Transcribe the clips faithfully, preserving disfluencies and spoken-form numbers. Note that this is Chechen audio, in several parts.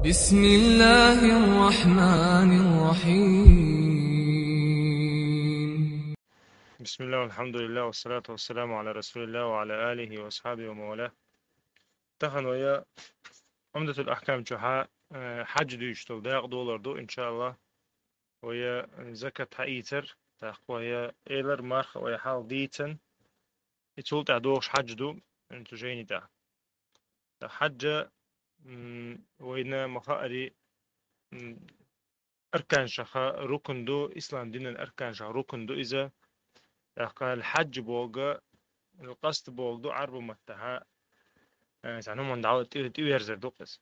بسم الله الرحمن الرحيم. بسم الله والحمد لله والصلاة والسلام على رسول الله وعلى آله وأصحابه ومن والاه. Тахан вай Умдатул Ахкам чу хьа, э, хьадж дуьйцуш долу дакъа долур ду, иншааллах. Вай, э, закат хьаийцар, тӀаккха вай, э, элар марха вай хьалха дийцан, и цул тӀаьхьа догӀуш хьадж ду, м, цу жайни тӀехь. Ткъа хьаджа, м, вайна ма-хаъара, м, арканашха рукн ду, ислам динан арканашха рукн ду иза. ТӀаккха хьадж бохург, къаст бохург ду Ӏарбий маттахь, э, цхьана хӀуманна дӀа-, тӀе-, тӀеверзар ду-кх иза.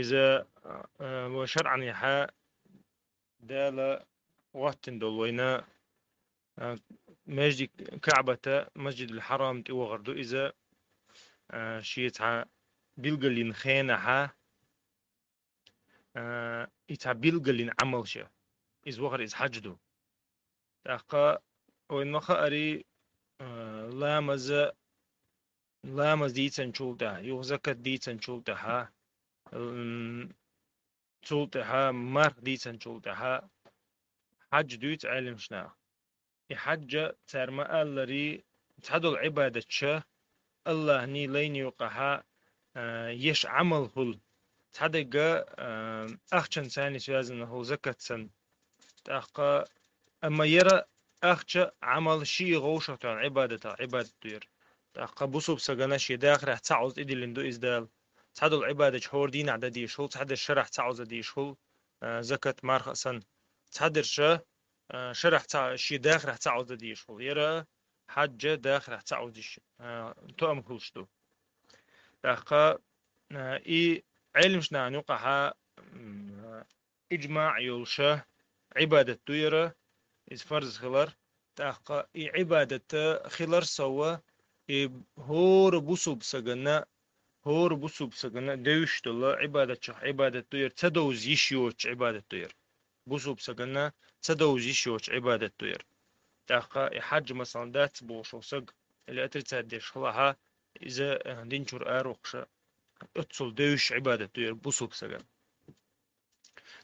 Иза, э, вай шарӀанехь Дала хӀоттийна долу вайна, э, маьждиг КаӀбата, Масжидул Хьарам тӀе вахар ду иза, э, шен цхьа билгалйина хенахь, э, и цхьа билгалйина Ӏамал ша. Иза вахар, иза хьадж ду. ТӀаккха вайна ма-хаъара, э, ламаза, ламаз дийцинчул тӀаьхьа, юха закат дийцинчул тӀаьхьа, м, цул тӀаьхьа, марха дийцинчул тӀаьхьа хьадж дуьйцу Ӏеламнаха. И хьаджа цара ма-аллара, цхьадолу Ӏибадаташ АллахӀний лайний юкъахь, а, еш Ӏамал хуьлу. Цхьадерг, а, ахчанца связано хуьлу, закат санна. ТӀаккха, амма яра ахча, Ӏамал шиъ вовшах тоьхна Ӏибадатах Ӏибадат ду яра. ТӀаккха бусулба сагана шен дахарехь цхьа Ӏуза тӀедиллина ду иза Дала. Цхьадолу Ӏибадаташ хӀора дийнахь дан дезаш хуьлу, цхьадерш шарахь цхьа Ӏуза дезаш хуьлу, а, закат, марха санна. Цхьадерш, а, шарахь цхьа, шен дахарехь цхьа Ӏуза дан дезаш хуьлу. Яра хьаджа дахарехь цхьа Ӏуза йиш, а, тоам хуьлуш ду. ТӀаккха, а, и Ӏеламнахана юкъахь, м, иджмаӀ йолуша Ӏибадат ду яра, иза фарз хилар. ТӀаккха и Ӏибадат хилар сов, и хӀора бусулба сагана, хӀора бусулба сагана девзаш долу Ӏибадатчех Ӏибадат ду яра, ца довза йиш йоцуш Ӏибадат ду яра. Бусулба сагана ца довза йиш йоцуш Ӏибадат ду яра. ТӀаккха и хьаджа, масалан, дац бохуш волу саг, или отрицать деш хилахь, иза, э, дин чуьра аравоккхуш, оццул девзаш Ӏибадат ду яра бусулба сагана.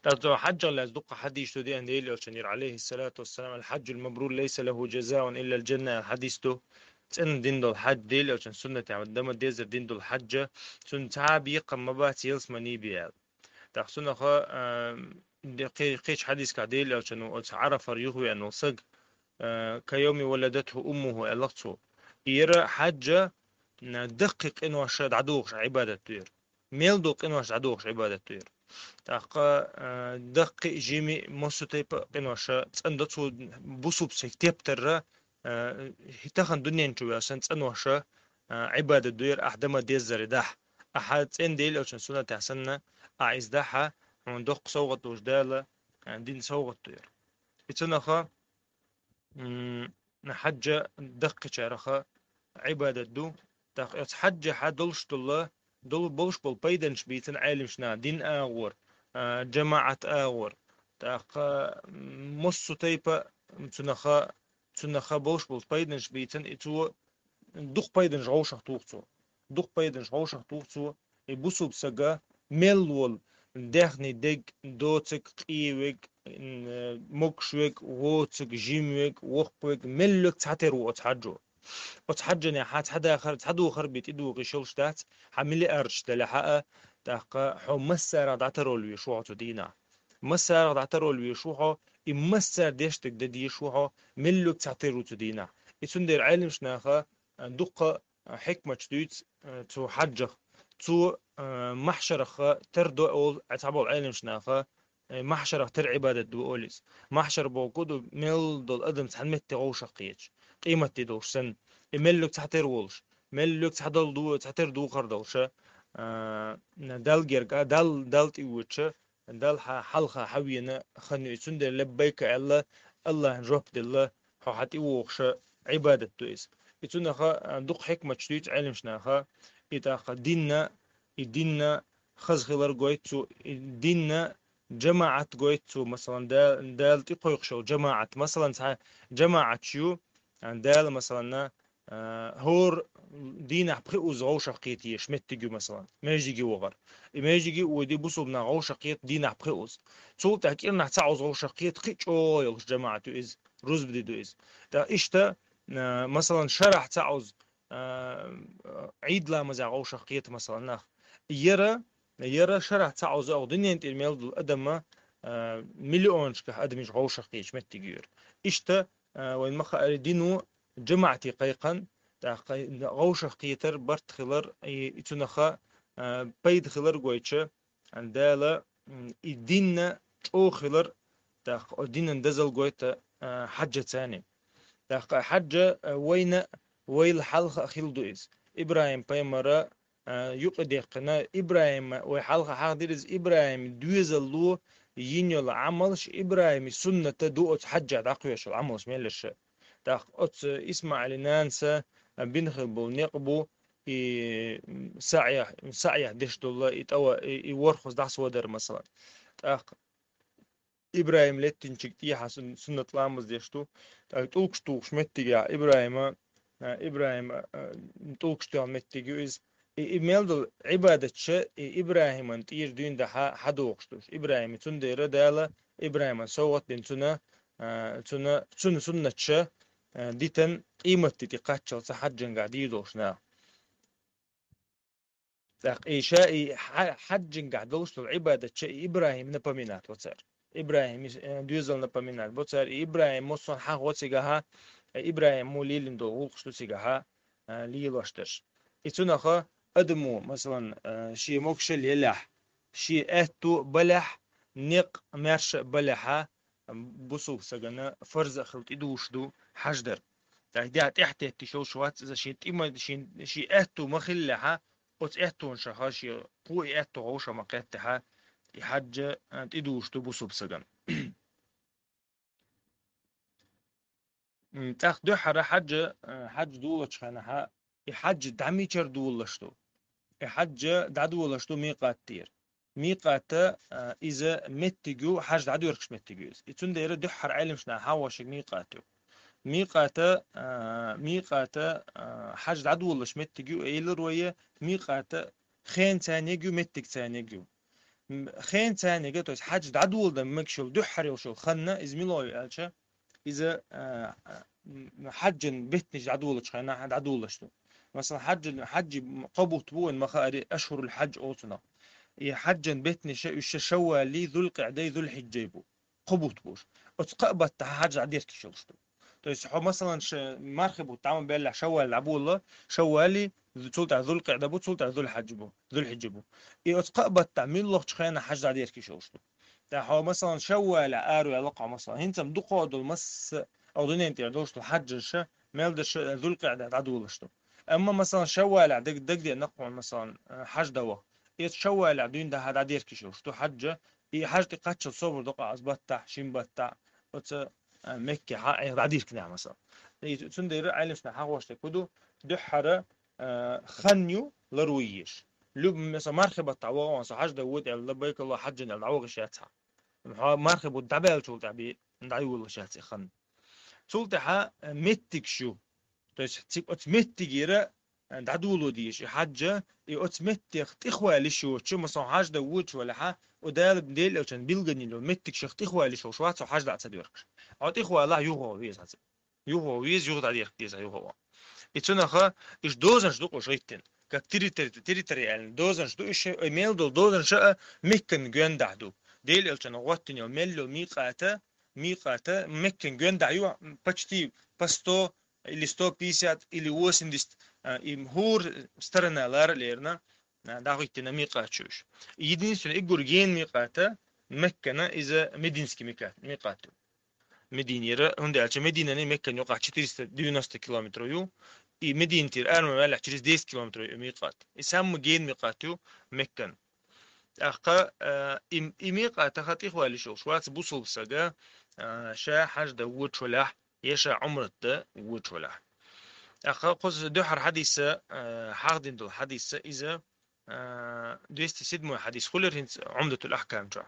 ТӀаккха цу хьаджах лаьцна дуккха хьадисаш ду, деана Делан Элчанера, Ӏалайхиссалату вассалам: «Аль-хьаджуль-мабрур лайса лаху жазаун иллаль-джанна», аьлла хьадис ду. ЦӀена дина долу хьадж, Делан Элчан суннатехь дан ма-деззара дина долу хьаджа, цунна цхьа а бекхам ма бац ялсамани бен аьлла. ТӀаккха цунах, а, де-, кхе-, кхечу хьадисехь Делан Элчано оцу Ӏарафара юхавеана волу саг, а, «ка йоми валадатху уммуху», аьлла цо. И яра хьаджа, а, даккхий къинош дӀадохуш Ӏибадат ду яра. Мел долу къинош дӀадохуш Ӏибадат ду яра. ТӀаккха, а, даккхий, жимий, массо тайпа къинош цӀандо цо, бусулба саг тептарра, а, хӀи-, тахана дуьнен чу ваьлла санна цӀанваша, а, Ӏибадат ду яра ахь дан ма-деззара дахь. Ахьа цӀена Делан Элчан суннатехь санна, ахь иза дахь, хьуна доккха совгӀат долуш Дала, а, дина совгӀат ду яра. И цунаха, м, хьаджа даккхийчараха Ӏибадат ду. ТӀаккха оцу хьаджехь долуш долу, долу, болуш болу пайданаш бийцина Ӏеламнаха, дин агӀор, а, жамаӀат агӀор. ТӀаккха, м, массо тайпа цунаха, цунаха болуш болу пайданаш бийцина, и цо дукха пайданаш вовшах туху цо. Дукха пайданаш вовшах туху цо, и бусулба сага мел волу даьхни дерг, доцург, къен верг, м, э, могуш верг, воцург, жима верг, воккха верг, мел верг цхьатера ву оцу хьаджо. Оцу хьаджанехь цхьа дахар, цхьа духар бен тӀедуха йиш йолуш дац, хьан миллиардаш далахь а, тӀаккха хьо массарах дӀатарвала везаш ву хьо цу дийнахь. Массарах дӀатарвала везаш ву хьо, и массара деш дерг дан дезаш ву хьо, мел верг цхьатера ву цу дийнахь. И цундела Ӏеламнаха, а, дуккха, а, хьикматаш дуьйцу, а, цу хьаджах. Цо, а, махьшарах тардо олу цхьаболу Ӏеламнаха, э, махьшарах тера Ӏибадат ду олу иза. Махьшар бохург ду, мел долу адам цхьана метте вовшах кхеташ, къематде долуш санна. И мел верг цхьатера волуш, мел верг цхьадолу ду, цхьатера духар долуша, а, Далла герга, Далла, Далла тӀевоьдуша, Далла хьа-, хьалха хьавена хан ю. И цундела лаббайка аьлла, АллахӀна жоп делла, хьо хьан тӀевогӀуша Ӏибадат ду иза. И цунаха, а, дукха хьикматаш дуьйцу Ӏеламнаха, и тӀаккха динна, и динна хаза хилар гойту цо, и динна жамаӀат гойту цо, масалан, Да-, Дала тӀекхойкхуш йолу жамаӀат. Масалан, цхьа жамаӀаташ ю, а, Дала, масалан, а, хӀора дийнахьа пхи уз гӀовшах кхета езаш меттиг ю, масалан, маьждиге вахар. И маьждиге а воде бусулба нах гӀовшах кхета дийнахьа пхи уз. Цул тӀехьа кӀирнахьа цхьа уз гӀовшах кхета, кхы а чӀоагӀа йолуш жамаӀат ю иза, рузба де ду иза. ТӀаккха иштта, а, масалан, шарахь цхьа уз, а, Ӏийд ламазехь гӀовшах кхета, масалан, нах. Яра, яра шарахь цхьа уз, оха дуьнен тӀера мел долу адам, а, миллионашкахь адамаш гӀовшах кхеташ меттиг ю яра. Иштта, а, вайн ма хаара, дино жамаӀате кхайкхина, тӀаккха гӀовшах кхетар барт хилар, и, и цунаха, а, пайда хилар гойтуш, Дала, м, и динна чӀогӀа хилар, тӀаккха о динан дозалла гойту, а, хьаьжцани. ТӀаккха хьаьж, а, вайна, вайл хьалха а хилла ду иза. ИбрахӀим-пайхамара, а, юкъа дехкина, ИбрахӀима вай хьалха хьахдира иза, ИбрахӀима доьзалло йина йолу Ӏамалш, ИбрахӀима суннат ду оцу хьаьжехь дӀакхоьхьуш йолу Ӏамалш мел еш. ТӀаккха оцу ИсмаӀилан нанас, а, бина хилла болу некъ бу, и, м, саӀя-, саӀяхь деш долу, и тӀава-, и, и ворхӀазза дӀасадар, масалан. ТӀаккха ИбрахӀим лаьттинчуьнга тӀехьа сун-, суннат ламаз деш ду. ТӀаккха тӀулгаш тухуш меттигехь ИбрахӀима, а, ИбрахӀима, а, тӀулгаш тоьхна меттиг ю иза. И, и мел долу Ӏибадаташ и ИбрахӀиман тӀера дуьйна дахьа хьадохуш ду уьш. ИбрахӀима, цундела Дала ИбрахӀиман совгӀат дина цунна, а, цунна, цунна суннаташ, а, дитан къематде тӀе кхаччалца хьаьжценгахь дийр долуш нах. ТӀаккха и ша и хьа-, хьаьжценгахь долуш долу Ӏибадаташ и ИбрахӀим напоминать бо цара. ИбрахӀим, э, доьзал напоминать бо цара. И ИбрахӀим массо а хьахо цигахьа, э, ИбрахӀима лелийна долу гӀуллакхаш ду цигахьа, э, лелош дерш. И цунаха адамо, масалан, э, шен могушалла елахь, шен аьтту балахь, некъ маьрша а балахьа, бусулба сагана фарз а хилла тӀедужуш ду хьаьж дар. ТӀаккха дехьа тӀехӀиттийш йолуш вац иза, шен тӀе ма, шен, шен аьтту ма хиллехьа, оцу аьттонашха шен кхо и аьтту гӀовша ма кхеттехьа, и хьаьж, а, тӀедужуш ду бусулба сагана. М, тӀаккха дуьххьара хьаьж, а, хьаьж долучу хенахьа, и хьаьж дӀа мичара долалуш ду? И хьаьж дӀадолалуш ду микъат тӀера. Микъат, а, иза меттиг ю, хьаьж дӀадоьркуш меттиг ю иза. И цундела дуьххьара Ӏеламнаха хьахош микъат ю. Микъат, а, микъат, а, хьаьж дӀадолалуш меттиг ю, элира вай, микъат хенца цхьаьнниг ю, меттигца цхьаьнниг ю. М, хенца цхьаьнниг, то есть хьаьж дӀадоладан мегаш йолу дуьххьара йолуш йолу хан, иза мила ю аьлча, иза, а, а, м, хьаьжан беттанаш дӀадолучу хенахь дӀадолалуш ду. Масалан, хьаьжан, хьаьжи кхо бутт бу вайн ма хаара, ашхурул хьаьж олу цунах. И хьаьжан беттанаш уьш шаввали, зулкъиъдай, зулхьиджай бу. Кхо бутт бу уьш. Оцу кхаа баттахь хьаьж дӀадерг йиш йолуш ду. То есть хьо, масалан, ш-, мархи бутт дӀа ма баьллехь, шаввали дӀаболало, шаввали, цул тӀаьхьа зулкъиъда бу, цул тӀаьхьа зулхьаджа бу, зулхьиджа бу. И оцу кхаа баттахь муьлххачу хенахь хьаьж дӀадерг йиш йолуш ду. ТӀаккха хьо, масалан, шаввалехь араваьлла-кх хьо, масалан, хӀинца-м дукха долу масса а дуьнен тӀера долуш долу хьаьжаш мел дерш зулкъиъдехь дӀадолалуш ду. Амма, масалан, шаввалехь даг-, дагадеана-кх хьуна, масалан, хьаьж дан ваха. Иза шаввалехь дуьйна дахьа дӀадерг йиш йолуш ду хьаьж, и хьаьж тӀе кхаччалц собар до-кх оцу баттахь, шин баттахь, оцу, а, Меккехьа, а, дӀадиркинехь, масалан. И цундела Ӏеламнаха хьахош дерг хӀун ду, дуьххьара, а, хан ю лару езаш. Люб-, масалан, мархи баттахь ваха ван со хьаьж дан воьду аьлла, лаббайк Аллахумма хьаьжжан аьлла, дӀаваха йиш яц хьан. Хьо мархи бутт дӀабаьллачул тӀаьхьа бен дӀайолалуш яц и хан. Цул тӀаьхьа, а, меттигаш ю. То есть цига оцу меттигера, а, дӀадоло дезаш и хьаьж, и оцу меттех тӀехвала йиш йоцуш, масалан, хьаьж дан воьдуш валахьа, о Дала, Делан элчан билггал йолу меттигашах тӀехвала йиш йолуш вац хьо хьаьж дӀа ца доьркуш. Хьо тӀехвала юха веза хьан цига. Юха веза, юха дӀадерг деза хьан юха. И цунаха, уьш дозанаш ду-кх уьш гӀиттина. Как территори-, территориальный дозанаш ду уьш, и мел долу дозанаш а Меккан гоьндахь ду. Делан элчан гӀоттина йолу мел йолу микъата, микъата Меккан гоьндахь ю, почти по сто или сто пятьдесят, или восемьдесят, а, и хӀора сторона лара а лерина, а, дӀахӀиттина микъаташ ю уьш. Единственный уггар гена микъата Меккана иза Мединский микъа-, микъат ю. Мединера, хӀунда аьлча Мединани Меккани юкъахь четыреста девяносто километров ю, и Мединатера ара ма ваьллехь через десять километров ю микъат. И самый гена микъат ю Меккан. ТӀаккха, а, и, и микъатаха тӀехвала йиш йолуш вац бусулба сага, а, ша хьаьж дан воьдуш валахь, я ша Ӏумрат дан воьдуш валахь. ТӀаккха кхуза дуьххьара хьадиса, а, хьахдина долу хьадиса иза, а, двести седьмой хьадис хуьлура хӀинца Ӏумдатул Ахькам чохь.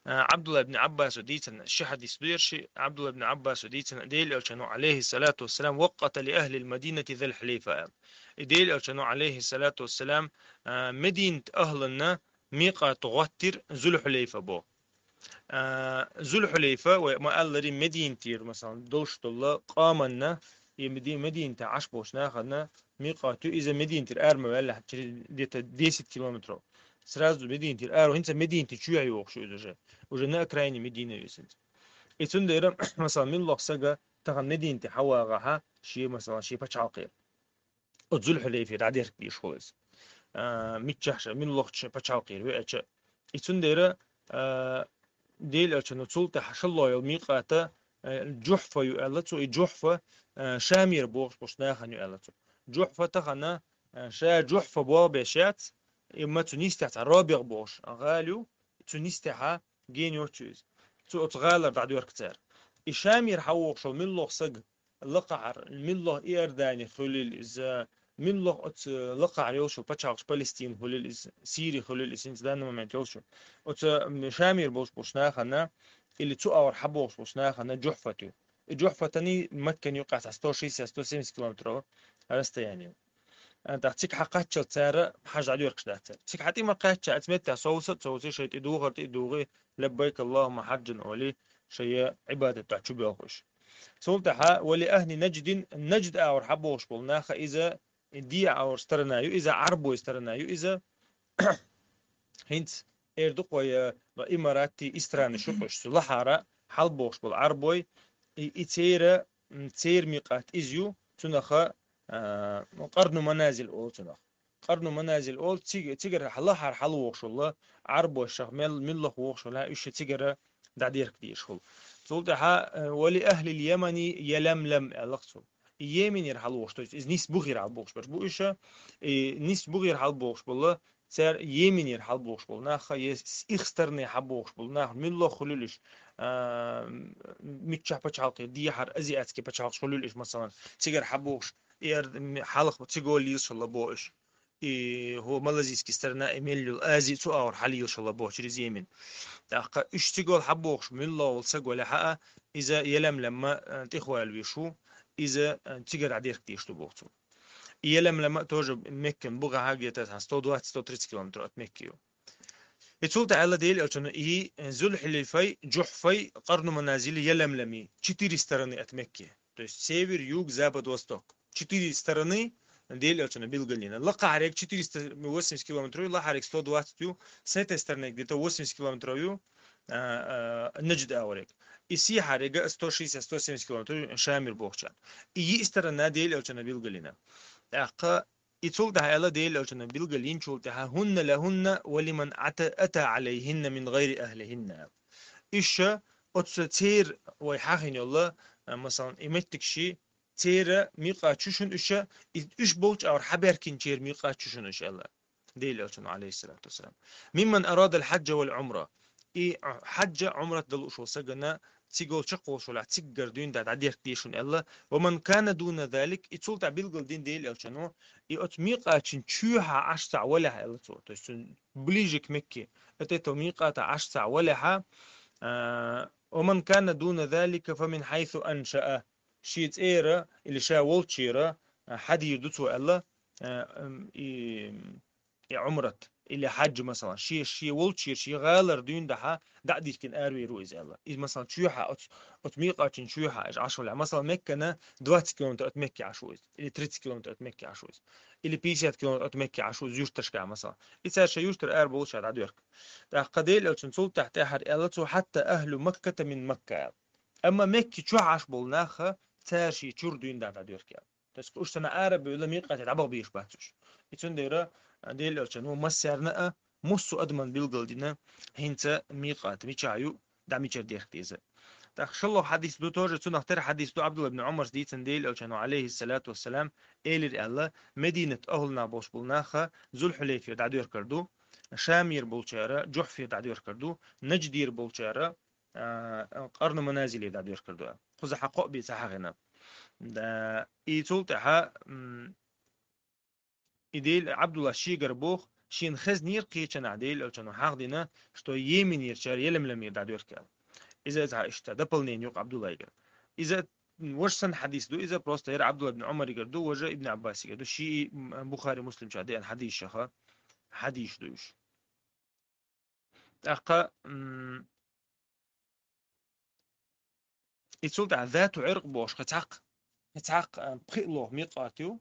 А, Абдулла ибн Аббаса дийцина, ши хьадис ду ер ши, Абдулла ибн Аббаса дийцина, Дела Элчано, алейхи салату вассалам, «وقت لأهل المدينة ذا الحليفة», аьлла. И Дела Элчано, алейхи салату вассалам, а, Мединат ахланна микъат гӀоттир Зулхулейфа бо. А, Зулхулейфа, вай ма аллари, Мединатера, масалан, долуш долу къаманна, и Меди-, Мединате Ӏаш болчу нахана микъат ю, иза Мединатера ара ма ваьлла, через где-то десять километров. Сразу Мединатера ара, хӀинца Мединате чоьхьа йогӀуш ю иза уже. Уже на окраине Медина ю иза. И цундела, масалан, муьлхха сага тахана Мединате хьавагӀахьа, шен, масалан, шен пачхьалкхера. Оцу Зулхулейфера дӀадерг дезаш хуьлу иза. А, миччахь ша, муьлххачу пачхьалкхера веача. И цундела, а, Дела Элчано цул тӀаьхьа шолгӀа йолу микъата, а, Жухьфа ю аьлла цо, и Жухьфа, а, Шамера бохуш болчу нахана ю аьлла цо. Жухьфа тахана, а, ша Жухьфа боху беш яц, и ма цу нисдехь цхьа Робигъ бохуш гӀала ю, цу нисдехьа гена йоцу иза. Цу оцу гӀалара дӀадоьрку цара. И Шамера хьавогӀуш волу муьлхха сага, лакхахьара, муьлхха Иордани хуьлийла иза, муьлхха оцу лакхахьара йолуш йолу пачхьалкхаш, Палестина хуьлийла иза, Сири хуьлийла иза, хӀинца данный момент йолуш ю. Оцу, м, Шамера болуш болчу нахана, или цу агӀор хьабогӀуш болчу нахана Жухьфат ю. И Жухьфатани Маккан юккъехь цхьа сто шестьдесят, сто семьдесят километров расстояние ю. А, тӀаккха цига хьакхаччалц цара хьажа дӀадоьркуш дац цара. Цига хьатӀе ма кхаьчча, оцу меттехь совса а ца совса, шайн тӀе духар тӀе а дугӀий, «Лаббайк Аллахумма хьаджан» олий, шайн Ӏибадат тӀехь чубоьлху уьш. Цул тӀаьхьа, «ва ли ахли Надждин», Наджд агӀор хьабогӀуш болу наха иза, и де агӀор сторона ю иза, Ӏарбой сторона ю иза. ХӀинца эр ду-кх вай, э, имарати, и странаш ю-кх уьш, цу лахьара хьалабогӀуш болу Ӏарбой, и, и церан, м, церан микъат иза ю, цунах, а, Къарну Маназил олу цунах. Къарну Маназил олу, циг-, цигара лахьара хьалавогӀуш волу Ӏарбой шаьш мел, муьлхха вогӀуш волу, уьш цигара дӀадерг дезаш хуьлу. Цул тӀаьхьа, э, «Ва ли ахлил Ямани Яламлам» аьлла-кх цо. И Йеменера хьалавогӀуш, то есть иза нисбухера хьалабогӀуш берш бу уьш, и нисбухера хьалабогӀуш болу, цара Йеменера хьалабогӀуш болу нах, е с-, их сторона хьабогӀуш болу нах, муьлхха хуьлийла уьш, а, м-, миччахь пачхьалкхера, дехьара азиатский пачхьалкхаш хуьлийла уьш, масалан, цигара хьабогӀуш, и ар-, м-, хьалха цига лелаш хилла боху уьш. И хӀо малазийский сторона, и мел йолу Ази, цу агӀор хьалелаш хилла боху через Йемен. ТӀаккха уьш цига хьабогӀуш, муьлхха волу саг валахь а, иза Яламлама, а, тӀехвала везаш ву, иза, а, цигара дӀадерг дезаш ду боху цо. И Яламлама тоже Меккан бухахьа где-то сто двадцать, сто тридцать километров от Мекки ю. И цул тӀаьхьа аьлла Дела Элчано, и Зулхулейфай, Жухьфай, Къарну Маназили, Яламлами, четыре стороны от Мекки. То есть север, юг, запад, восток. Четыре стороны Дела Элчано билгалйина. Лакхахьарег четыреста восемьдесят километров ю, лахьарег сто двадцать ю, с этой стороны где-то восемьдесят километров ю, а, а, Наджд агӀорег. И сийхьарег сто шестьдесят, сто семьдесят километров ю Шамера бохучарна. И йиъ сторона Дела Элчано билгалйина. ТӀаккха и цул тӀаьхьа аьлла Дела Элчано билгалйинчул тӀаьхьа: «Хунна лахунна ва лиман ата, ата алайхинна мин гӀайри ахлихинна». Уьш оцу церан вай хьахийна йолу, а, масалан, и меттигаш, церан микъат ю шуна уьш, и уьш болчу агӀор хьабаьхкинчеран микъат ю шуна уьш аьлла Дела Элчано, алейхиссалату вассалам. «Мимман арадал хьаджа вал Ӏумра». И хьаджа, Ӏумрат дан лууш волу сагана, цигахь чекхволуш валахь, цигара дуьйна дӀа-, дӀадерг дезаш шуна аьлла. «Ва ман кана дуна залик», и цул тӀаьхьа билгалдина Дела Элчано, и оцу микъатан чоьхьа Ӏаш цхьаъ валахь аьлла цо. То есть цунна ближе к Мекке. От этого микъата Ӏаш цхьаъ валахь, а, «ва ман кана дуна залика фа мин хьайсу аншаа». Шен цӀера или ша волчера, а, хьадийр ду цо аьлла, а, м, и и Ӏумрат, или хьаджа, масалан, шен, шен волчера, шен гӀалара дуьйна дахьа, дӀа а дихкина аравер ву иза аьлла. Иза, масалан, чоьхьа, оцу, оцу микъатан чоьхьа, иза Ӏаш валахь. Масалан, Меккана двадцать километр от Мекки Ӏаш ву иза, или тридцать километр от Мекки Ӏаш ву иза, или пятьдесят километр от Мекки Ӏаш ву иза юьрташкахь, масалан. И цара шайн юьртара ара болуш а дӀадоьрку. ТӀаккха Дела Элчано цул тӀаьхьа тӀаьхьара аьлла цо: «Хьатта ахлу Макката мин Макка», аьлла. Амма Мекки чохь Ӏаш болу нах, цара шен чуьра дуьйна дӀа дӀадоьрку аьлла. То есть уьш санна ара а бевлла, микъате дӀабаха безаш бац уьш. И цундела, а, Дела Элчано массарна а, массо а адаман билгалдина, хӀинца микъат мичахь ю, дӀа мичара дерг деза. ТӀаккха шолгӀа хьадис ду тоже, цунах тера хьадис ду, Абдулла ибн Ӏумарс дийцина, Дела Элчано, алейхиссалату вассалам, элира аьлла: «Мединат ахлунах болуш болу наха Зулхулейфера дӀадоьркур ду, Шамера болчара Жухьфера дӀадоьркур ду, Надждера болчара, а, Къарну Маназиле дӀадоьркур ду». Кхузахьа кхоъ бен ца хьахийна. Да, и цул тӀаьхьа, м, и Дела, Абдулла шегара боху, шена хезнера кхечанахь Делан Элчано хьахдина, что Йеменерчара Йеламламера дӀадоьрка аьлла. Иза цхьа иштта дополнение ю-кх Ӏабдуллайгара. Иза ваш санна хьадис ду, иза просто яра Ӏабдулла ибн Ӏумаригара ду, важа Ибн Ӏаббасигара ду, шиъ, м, Бухари, Муслим чу дийцина хьадисашха, хьадисаш ду уьш. ТӀаккха, м, и цул тӀаьхьа Зату Ӏиркъ бохуш кхин цхьаккха, кхин цхьаккха, а, пхиъ лоха микъат ю.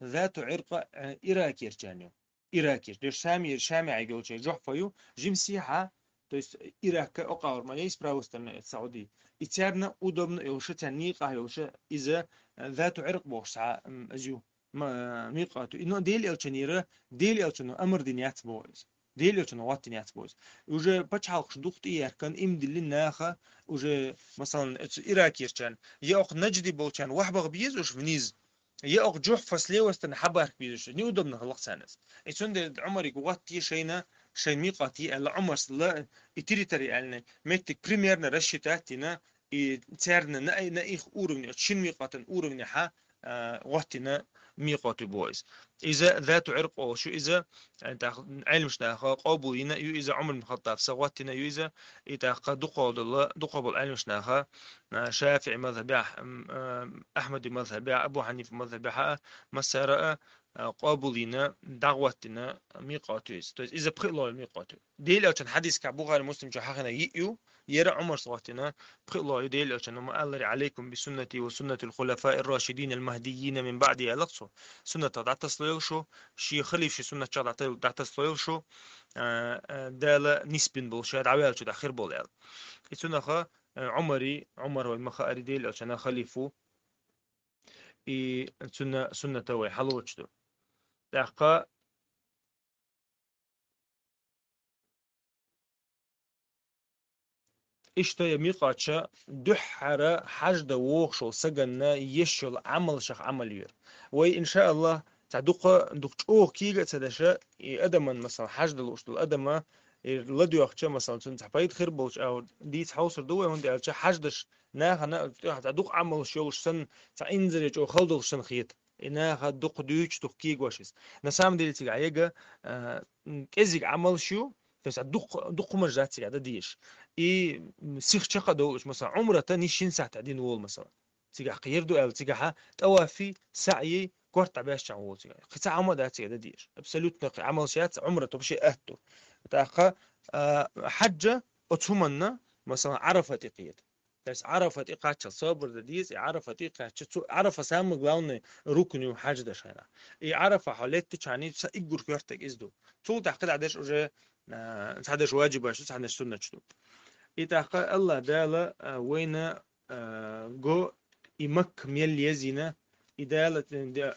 Зату Ӏиркъа, а, Иракерчарна ю. Иракерча. Деш Шами, Шами Ӏайга йолчу Жохьфа ю, жимсехьа, то есть Иракка окъавар ма яй, справа стороны Сауди. И царна удобно йолуша, царна некъахь йолуша, иза, а, Зату Ӏиркъ бохуш цхьа, м, из ю. Ма-, микъат ю. И, но Делан Элчанера, Делан Элчано амар дина яц боху иза. Делан Элчано гӀоттина яц боху иза. Уже пачхьалкхаш дукха тӀеяьхкина, им диллина наха, уже, масалан, оцу Иракерчарна, я окху Наджди болчарна вахьбаха беза уьш вниз, я окху Жохьфа слева стороны хьабарх беза уьш, неудобно хилла-кх царна иза. И цундела Ӏумарига гӀоттае шайна, шайн микъат е аьлла, Ӏумарс ла и территори аьлла, меттиг примерно рассчитать дина, и царна на, на их уровне, оцу шина микъатан уровнехьа, а, гӀоттина микъат ю боху иза. Иза Зату Ӏиркъ олуш ю иза, а, тӀаккха Ӏеламаш наха къобал йина ю иза, Ӏумар ибн Хаттаб са гӀоттина ю иза, и тӀаккха дукхо долу, дукхо болу Ӏеламаш наха, а, ШафиӀи мазхабехь, м, а, Ахьмади мазхабехь, Абу Хьанифа мазхабехь а, массара а, а, къобал йина, дӀагӀоттина микъат ю иза. То есть иза пхиъ лоха микъат ю. Делан Элчан хьадискахь Бухари, Муслим чу хьахина йиъ ю, яра Ӏумарс гӀоттина пхиъ лоха ю Делан Элчано ма аллара: «Алайкум би суннати ва суннатил хулафаир рашидин ал махдийина мин баъди», аьлла-кх цо. Суннатах дӀатасалойла шу, шен халифийн суннатах дӀата-, дӀатасалойла шу, а, а, Дала нисбина болу, ша дӀаваьллачул тӀаьхьа хир болу аьлла. И цунаха, а, Ӏумари, Ӏумар вай ма хаари Делан Элчан халифа ву, и цунна суннатах вай хьалоцуш ду. ТӀаккха Иштта я микъатча дуьххьара хьажда вогӀуш волу саганна еш йолу Ӏамалшах Ӏамал йора. Вай, иншааллахӀ, цхьа дукха, дукха чӀогӀа кега а ца деш, и адаман, масала, хьажда лууш долу адама, и ладоьгӀча, масала, цунна цхьа пайда хир болчу агӀор дийца хьовсур ду вай, хӀунда аьлча хьаждаш нахана тӀехь цхьа дукха Ӏамалш йолуш санна, цхьа инзаре чӀогӀа хала долуш санна хета. И наха дукха дуьйцуш, дукха кегош иза. На самом деле цигахь яга, а, м, кӀезиг Ӏамалш ю, то есть, а, дукха, дукха хӀуманаш дац цигахь дан дезаш. И, м, сиха чекх а довлуш, масала, Ӏумрата нийсса шина сахьтехь дина волу, масала. Цигахь кхера ду аьлла, цигахьа тӀавафи, саӀйи, корта дӀабаьшчахьана волу цигахь. Кхин цхьа хӀума а дац цигахь дан дезаш. Абсолютно кхин Ӏамалш яц, Ӏумрат вообще аьтту. ТӀаккха, а, хьаджа оцу хӀуманна, масала, Ӏарафа тӀе кхета. То есть Ӏарафа тӀе кхаччалц собар дан деза, и Ӏарафа тӀе кхаьчча, цу Ӏарафа самый главный рукн ю хьадждаш хенахь. И Ӏарафа хьо леттачхьана ца иггур коьртаг иза ду. Цул тӀаьхьа кхидӀа дерш уже, а, цхьадерш ваджибаш ду, цхьадерш суннаташ ду. И тӀаккха АллахӀ Дала, а, вайна, а, го и Макка мел езйина, и Дала,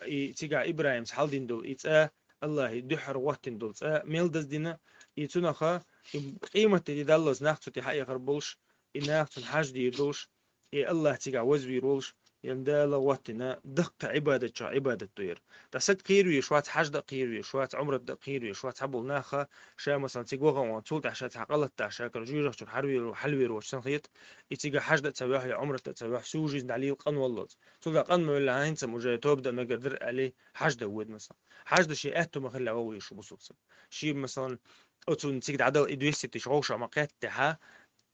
и цигахь ИбрахӀимс хьалдина долу и цӀа, АллахӀа дуьххьара гӀоттина долу цӀа мел даздина, и цунаха, и къематде даллалц нах цу тӀе хьаэхар болуш, и нах цунна хьаждийр долуш, и АллахӀ цигахь вазвийр волуш, и Дала гӀоттина даккхий Ӏибадатчех Ӏибадат ду яра. Ткъа саг кхеравеш вац, хьажда а кхеравеш вац, Ӏумрат дан а кхеравеш вац, цхьаболу наха ша, масала, цига ваха а ван, цул тӀаьхьа ша цхьа къа латтахь, ша кара жуьжахчуьра хьарвер-, хьалвер воцуш санна хета, и цигахь хьажда а ца ваьхьа, я Ӏумрат дан а ца ваьхьа, всю жизнь дӀалийла къанваллалц. Цул тӀаьхьа къанна ма веллехь, хӀинца-м уже тоба дан мегар дара аьлла, хьажда воьду, масала. Хьажда шен аьтту ма хилла вогӀуш ву бусулба саг. Шен, масалан, оцунна цига дӀадала и двести тысяч гӀовша ма кхеттехьа,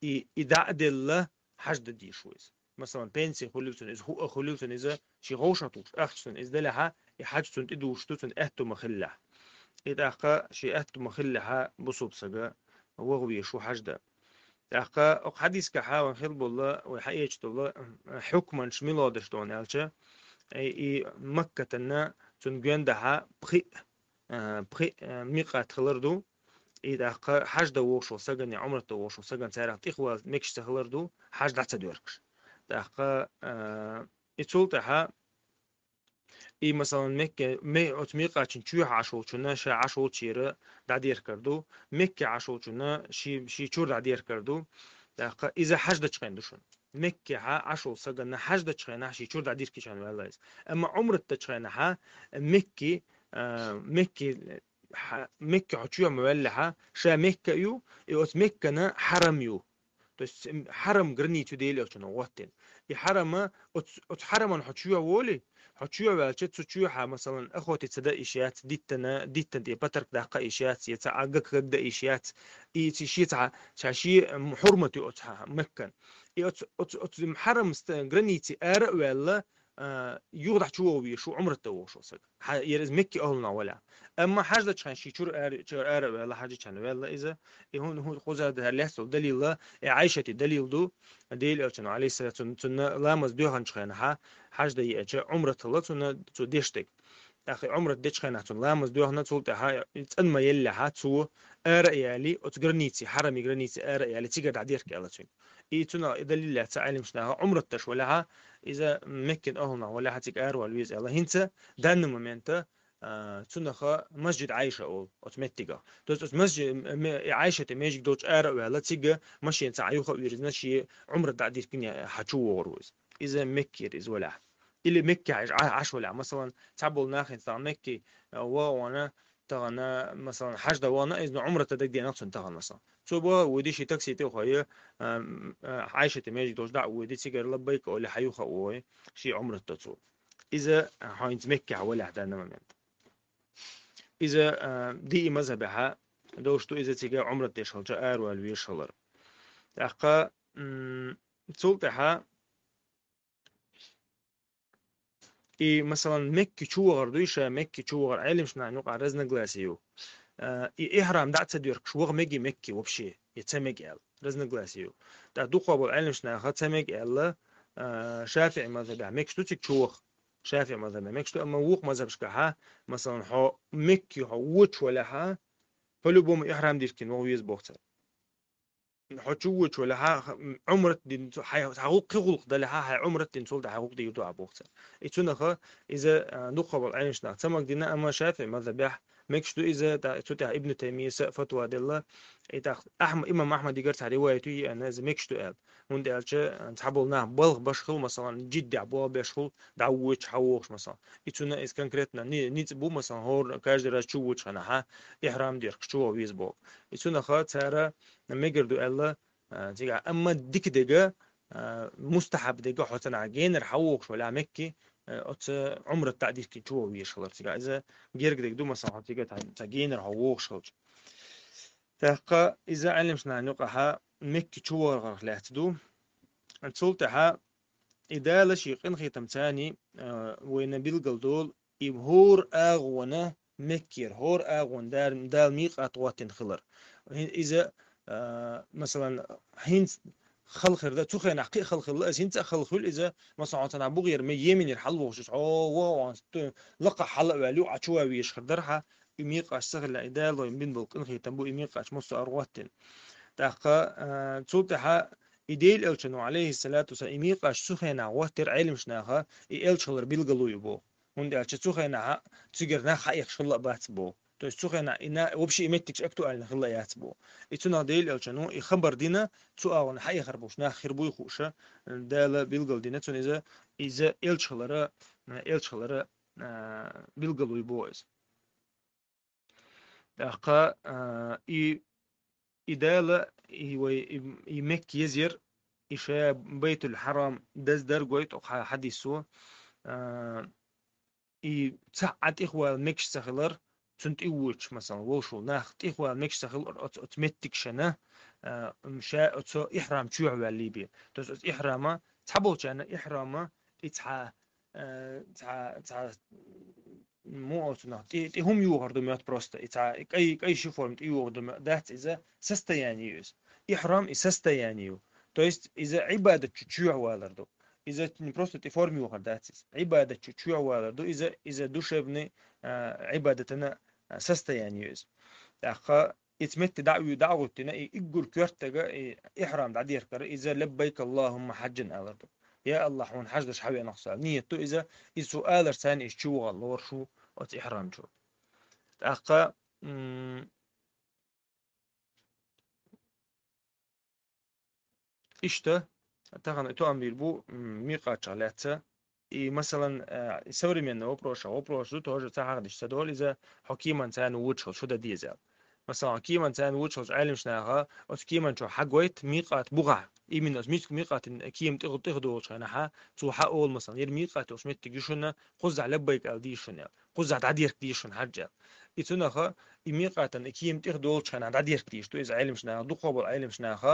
и, и дӀа а делла, хьажда дезаш ву иза. Масалан, пенси хуьлийла цунна иза, хӀуъа хуьлийла цунна иза, шен гӀовшах тухуш ахча цунна иза делехьа, и хьаж цунна тӀедужуш ду, цунна аьтту ма хиллехь. И тӀаккха шен аьтту ма хиллехьа, бусулба сага вогӀу везаш ву хьажда. ТӀаккха окху хьадискахьа вайн хила болла, вай хьаэцаш долла, хьукманаш мила деш долу аьлча, и, и Маккатанна цунна гондахьа пхиъ, а, пхиъ, а, микъат хилар ду. И тӀаккха хьажда вогӀуш волу саган я Ӏумрат дан вогӀуш волу саган царах тӀехвала мегаш ца хилар ду, хьаж дӀа ца доьркуш. ТӀаккха, а, и цул тӀаьхьа И, масалан, Мекке, ме-, оцу микъатчин чоьхьа Ӏаш волчунна ша Ӏаш волчера дӀадеркар ду, Мекке Ӏаш волчунна ши-, ши чуьра дӀадеркар ду. ТӀаккха иза хьаждачу хенахь ду шуна. Меккехьа Ӏаш волу саганна хьаждачу хенахь ши чуьра дӀадиркичхьана ваьлла иза. Амма Ӏумрат дачу хенахьа Мекки, а, Мекки, хьа-, Мекке хьо чоьхьа ма ваьллехьа, ша Мекка ю, и оцу Меккана хьарам ю. То есть, м, хьарам границу Дела Элчано гӀоттина. И хьарама, оц-, оцу хьараман хьо чоьхьа волий, хьо чоьхьа ваьлча, цу чоьхьа, масалан, охоте ца дан йиш яц, диттана, диттан тӀе патарк даккха йиш яц, я ца а гак гаг дан йиш яц. И ци ши ца, ца ши, м, хьурмат ю оцу хьа-, Меккан. И оцу, оцу, оцу, м, хьарам ст-, граници ара а ваьлла, а, юха дахьа чу вогӀу везаш ву, Ӏумрат дан вогӀуш ву саг. Хьа-, ер иза Мекки ахӀлунах валахь. Амма хьаж дечу хенахь ши чура ара, чура ара а ваьлла, хьаж дечу хенахь ваьлла иза. И хӀун, хӀун, хӀун хуза дар лаьцна долу далила, и Ӏайшати далил ду, Дела Элчано, алейхиссалату, цун-, цунна ламаз доьхначу хенахьа, хьаж дан еача, Ӏумрат хилла цунна цо деш дерг. ТӀаккха и Ӏумрат дечу хенахь цунна ламаз доьхна, цул тӀаьхьа и цӀан ма еллехьа, цо ара а яли, оцу граници, хьарами граници ара а яли, цигара дӀадерг аьлла цуьнга. И цунах и далил лаьцна Ӏеламнаха, Ӏумрат деш валахьа, иза Меккин ахӀлунах валахьа, цига аравала веза аьлла. ХӀинца, данный момента, а, цунаха масджид Ӏайша олу, оцу меттигах. То есть оцу масджи-, м-, м-, и Ӏайшати межиг долчу ара а ваьлла, цига машина ца Ӏа юха а вирзина, шен Ӏумрат дӀа а диркина, хьа чу вогӀур ву иза. Иза Меккера иза валахь. Или Мекке Ӏаш, Ӏа-, Ӏаш валахь. Масалан, цхьаболу нах хӀинца тахана Мекке, а, вогӀу вана, тахана, масалан, хьаж дан вогӀу вана, иза Ӏумрат дан дагадеана цунна тахана, масалан. Цо боху, вуьди ши такси тӀе а хой, а, м, а, Ӏайшати межиг долчу дӀа а вуьди, цигара лаббайк олий, хьа юха а вогӀий, шен Ӏумрат до цо. Иза, а, хьо хӀинца Меккехь валахь данный момент. Иза, а, диъ мазхабехьа долуш ду иза цига Ӏумрат деш хилча аравала везаш хилар. ТӀаккха, м, цул тӀаьхьа и, масалан, Мекки чу вахар дуй ша, Мекки чу вахар Ӏеламнахана юкъахь разногласие ю. А, и ихьрам дӀа а ца доьркуш, ваха меги Мекки вообще, я ца меги аьлла, разногласие ю. ТӀаккха дукхахболу Ӏеламнаха ца меги аьлла, а, ШафиӀи мазхабехь мегаш ду цига чу ваха. ШафиӀи мазхабехь мегаш ду, амма вукху мазхабашкахьа, масалан, хьо Мекки хьо вочу валахьа, по-любому ихьрам диркина ваха веза боху цара. Хьо чу вочу валахьа, м, Ӏумрат дина цу-, хьайн, хьан гӀуллакх, кхин гӀуллакх далахьа, хьайн Ӏумрат дина цул тӀаьхьа гӀуллакх дийр ду ахь боху цара. И цунаха, иза, а, дукхахболу Ӏеламнаха ца магадина, амма ШафиӀи мазхабехь мегаш ду иза, тӀа-, цу тӀехь Ибн Таймийяса фатва делла, и тӀаккха Ахьма-, имам Ахьмадигара цхьа риваят ю, и аьлла, иза мегаш ду аьлла. ХӀунда аьлча, цхьаболу нах балха беш хуьлу, масалан, Джиддехь болх беш хуьлу, дӀавоьдуш, хьан вогӀуш, масалан. И цунна иза конкретно ни-, ницкъ бу, масалан, хӀора каждый раз чу вочу хенахьа, ихьрам доьркуш чу ваха веза боху. И цунаха цара мегар ду аьлла, а, цигахь. Амма дика дега, а, мустахьаб дега хьо цхьанахьа генара хьан вогӀуш валахь Мекки, а, оцу Ӏумрат дӀа а диркина чу ваха везаш хилар цигахь. Иза герга дег ду, масалан, хьо цигахь цхьа, цхьа генара хьо вогӀуш хилча. ТӀаккха иза Ӏеламнахана юкъахьа Мекки чу вахарх лаьцна ду. Цул тӀаьхьа и Дала шен къинхетам царний, а, вайна билгал долу, и хӀора агӀона Меккера, хӀора агӀона Дала, Дала микъат гӀоттина хилар. Иза, а, масалан, хӀинца хала хир ду, цу хенахь кхин а хала хилла, иза хӀинца а хала хуьлу иза, масалан, хьо цхьанахьа бухера ме-, Йеменера хьалавогӀуш, хьо вогӀу, лакхахь хьала а ваьлла, юкъахь чу ван везаш хир дара хьан, и микъаташ ца хилла, и Дала вайна бина болу къинхетам бу, и микъаташ массо а гӀоттина. ТӀаккха, а, цул тӀаьхьа и Дела Элчано, алейхиссалату вассалам, и микъаташ цу хенахь гӀоттира Ӏеламнаха, и элча хилар билгало ю боху. ХӀунда аьлча цу хенахь цигара нах хьаэхаш хилла а бац боху. То есть цу хенахь и на-, вообще и меттигаш актуальна хилла а яц боху. И цунах Дела Элчано и хабар дина, цу агӀона хьаэхар болуш нах хир буй хууша, Дала билгал дина, цунна иза, иза элча хилара, элча хилара, а, билгало ю боху иза. ТӀаккха, а, и, и Дала, и вай, и, и Мекка езар, и ша Байтул-Хьарам даздар гойту хьа-, хьадисо, а, и цхьа а тӀехвала мегаш ца хилар, цунна тӀе вочу, масалан, волуш волу нах тӀехвала мегаш ца хилар оцу, оцу меттигашна, а, м, ша оцу ихьрам чоьхьа ваьллий бен. То есть оцу ихьрама, цхьаболчарна ихьрама и цхьа, а, цхьа, цхьа, муха оцу нах, тӀе, тӀе хӀума юхар ду моьтту просто, и цхьа, и кӀай, кӀай ши форма тӀе юхар ду моьтту, дац иза, состояние ю иза. Ихьрам и состояние ю. То есть иза Ӏибадат чу чоьхьа валар ду. Иза не просто тӀе форма юхар дац иза. Ӏибадат чу чоьхьа валар ду. Иза, иза душевный, а, Ӏибадатана, а, состояние ю иза. ТӀаккха иза метте дӀа а вуьй, дӀа а гӀуттина, и иггур коьртага, и ихьрам дӀадехкара, иза «Лаббайк Аллахумма хьаджан» алар ду. Я Аллах, хьуна хьаж деш хьавеанах со аьлла. Ният ду иза, иза цо алар царна иза чу ваха лоруш ву оцу ихьрам чу. ТӀаккха, м, Иштта, тахана тоам бийр бу, м, микъатчах лаьцна. И, масалан, э, и современный вопросах вопрос ду, тоже ца хьахдеш ца долу иза, хьо кеман царна вочу хила шу дан деза аьлла. Масала, кеман царна вучу Ӏелимаш наха, оцу кеман чу хьагойт микъат бугӀахь. Именно оцу миска микъатан кема тӀе, тӀе долчу хенахьа, цо хьаолу, масала, яра микъат йолуш меттиг ю шуна, кхузахь лаббайк аьлла дийша шуна аьлла. Кхузахь дӀадерг дийша шуна хьаьжча аьлла. И цунаха, и микъатан и кема тӀе долчу хенахь дӀадерг дийша ду иза Ӏелимаш наха, дукхахболу Ӏелимаш наха,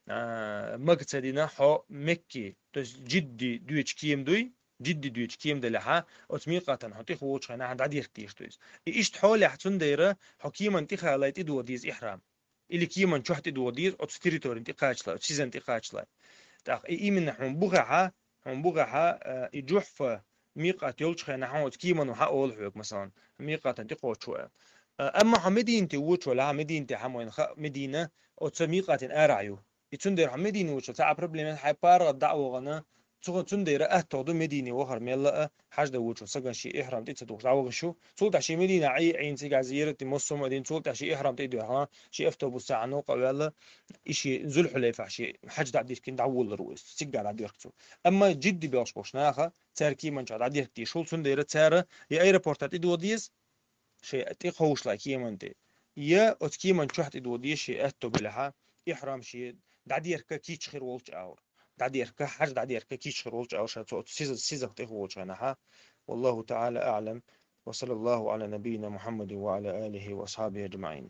а, мага ца дина хьо Мекки, то есть Джидди дуьйчу кема дуй, Джидди дуьйчу кема делахьа, оцу микъатан хьо тӀе волчу хенахь дӀадерг дийша ду иза. И иштта хьолехь цундела хьо кеман тӀе халай тӀедогӀа деза ихьрам. Или кеман чохь тӀедогӀа деза, оцу территорин тӀе кхачалай, оцу сизан тӀе кхачалай. ТӀаккха и именно хьуна бухахьа, хьуна бухахьа, а, и Джухьфа микъат йолчу хенахь хьуна оцу кемано хьаолу хьоьга, масалан, микъатан тӀе кхочуш ву аьлла. А, амма хьо Мединате вучу валахьа, Мединате хьан вайна хаьа, Медина оцу микъатин арахь ю. И цундела хьо Медина вучу цхьа а проблема, хьайн паргӀат дӀа а вахана, цу-, цундела аттагӀа ду Медине вахар мелла а, хьаьж дан вучу сагана шен ихьрам тӀе ца тухуш дӀавахаш ю. Цул тӀаьхьа шен Медина Ӏе, Ӏийна цигахь зиярат, массо а ма дина, цул тӀаьхьа шен ихьрам тӀе а дуьхьа, шен автобус цхьаьна новкъа а ваьлла, и шен Зулхьулайфахь шен хьаьж дӀадиркина дӀаволлар ву иза. Цигахь дӀадоьрху цо. Амма Джидди боьлхуш болчу наха, цара кеман чохь дӀадиркина дийша хуьлу, цундела цара я аэропортехь тӀедогӀа деза, шен тӀе кховшале кеман тӀе, я оцу кеман чохь тӀедогӀа деза шен аьтто белахьа, ихьрам шен дӀадерг кийча хир волчу агӀор. ДӀадерг, хьаьж дӀадерг кийча хир волчу агӀор ша цо оцу сиза-, сизах тӀе волчу хенахьа. Валлаху таӀала аӀлам. Ва саллаллаху Ӏала набийина Мухьаммадин ва Ӏала алихи ва асхьабихи аджмаӀин.